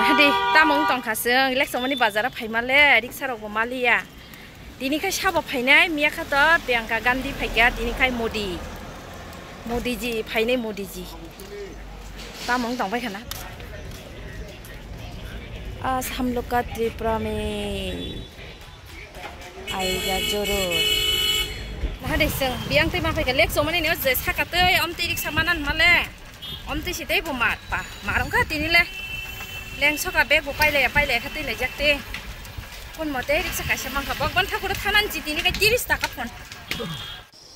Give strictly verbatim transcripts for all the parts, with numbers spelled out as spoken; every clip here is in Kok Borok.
Nahadi, tamung tongkha chwng, lek chongmani bazar o phaima le, riksa rok bo maliya. Tini khai sabo phainai, miya kha to Priyanka Gandhi phaikha, tini khai Modi. Modi ji phainai, Modi ji. Tamung tongbai khana. Aaj hum log ka Tripura mein aayega zarur. Nahadi chwng, biyang twi ma phaikha, lek chongmani ni o je saka twi, omtwi riksa manan male. Omtwi si tei bo mar pa, mar wngkha tini le. Leng soka bag bo pailaya, pailaya kha twi laijak te. Kun mo tei riksa kaisa mankha, bok ban thakur thanan ji tini kai tiris taka phone.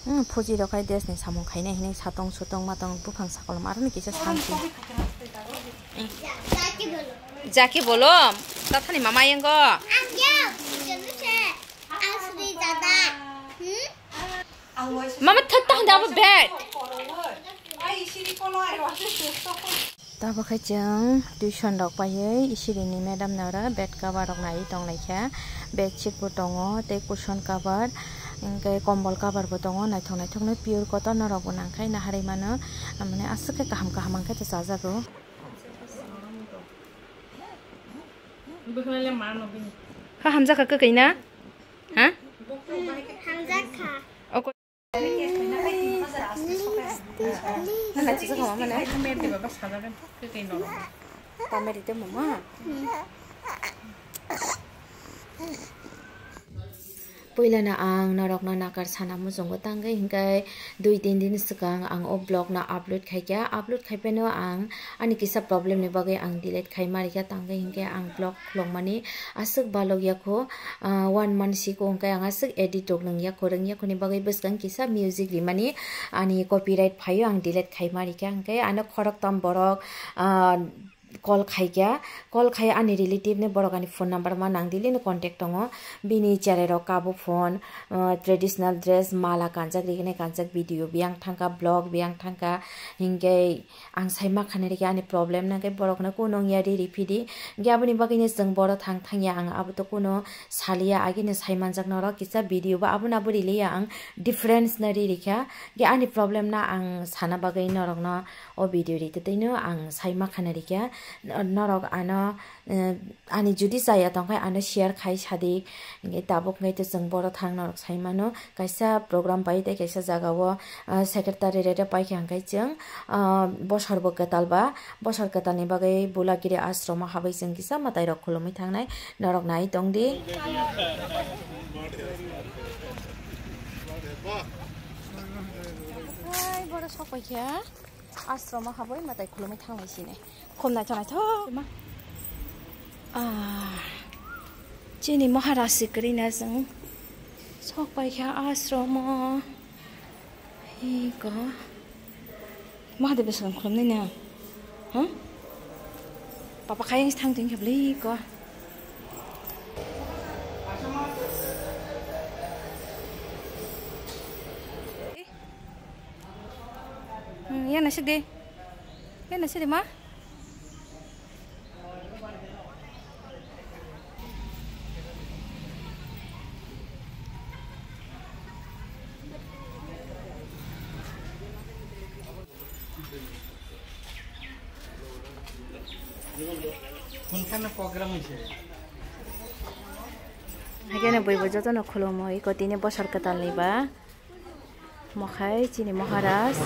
Hmm, phuji rok khai des ni samung khainai hinui satong sutong matong buphang sakolom aroni kisa santi. Jaki bolom, tathani mama yengo. Mama thot tah dabo bed. Tabo khe chwng tuition rok paiwi isirini madam nora bed cover rok naiwi tonglaikha, bedsheet bo tongo tei cushion cover, hwnkhe kombol cover bo tongo, naithok naithokno pure cotton norok bo nangkhe naharwi mano, mane aswk khe kaham kaham hwnkhe chajago. Ha hamjakha kwkwi na? Ha? Hamjakha. Nana chisa kama mana? Tameri te mama. Puilano ang norokno nakar sana muchungo tangwi hinkai dui tin din swkang ang o vlog no upload khaikha, upload khaiphano ang ani kisa problem ni bagwi ang delete khai marikha, tangwi hinkhe ang vlog khulokmani aswk balok yakho, ah, one month siko hwnkhe ang aswk edit rok nung yakho, rwng yakho ni bagwi bwskang kisa music rimani ani copyright phaio, ang delete khai marikha, hwnkhe ano khoroktham borok, ah, call khaikha, call khai ani relative ni borok ani phone number ma nang dili ni contact tongo, bini cherai rok kabo phone, ah, traditional dress, mala kanjak, rigini kanjak, video biyang thangkha, vlog biyang thangkha, hinkhe ang sai ma khanai rikha ani problem nangkhe borokno kuno wngya ri riphidi, hinkhe aboni bagwino chwng boro thang thangya ang abo to kuno saliya, agini sai manjak norok kisa video bo abono abo riliya ang difference no ri rikha, hinkhe ani problem no ang sana bagwi norokno o video ri twino ang sai ma khanai rikha, norok ano, eh, ani judi chaya tongkhe ano share khai sadi, hinkhe tabuk hinkhe to chwng boro thang norok sai mano. Kaisa program bai tei kaisa jagao, ah, secretary rede paikha hwnkhe chwng, ah, bosor bo kwtal ba, bosor kwtal ni bagwi Bulagiri ashromo habwi chwng kisa mwtai rok khulumwi thangnai, norok nai tongdi. Hai, boro sok paikha, ashromo habwi mwtai khulumwi thangnai sini. Khum naithok naithok ma. Ah, chini Maharaj si kwrwi na chwng sok paikha ashromo. Iko. Mahadev bwswk khulumnai na? Ha? Papa kayang thang tong khe bwlwi iko. Hmm, yana sidi. Yana sidi ma. Haikhe no bui bo jotono khulumo, iko tini bosor kwtalni ba. Mokhai chini Maharaj.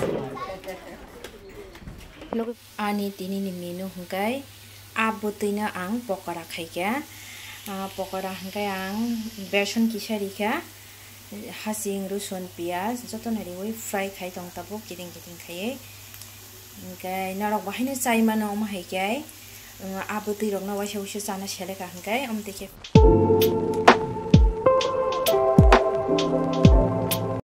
Ani tini ni menu hwnkhe a bwtwi no ang pokora khaikha. Ah, pokora hwnkhe ang beson kisa rikha, hasing, rosun, piyaj jotono riwi fry khai tong tabuk kiting kiting khaiwi. Hwnkhe norok bo haino chai mano omo hai khe, ah, a bwtwi rokno waisa waisa chana seleka hwnkhe omo twi khe.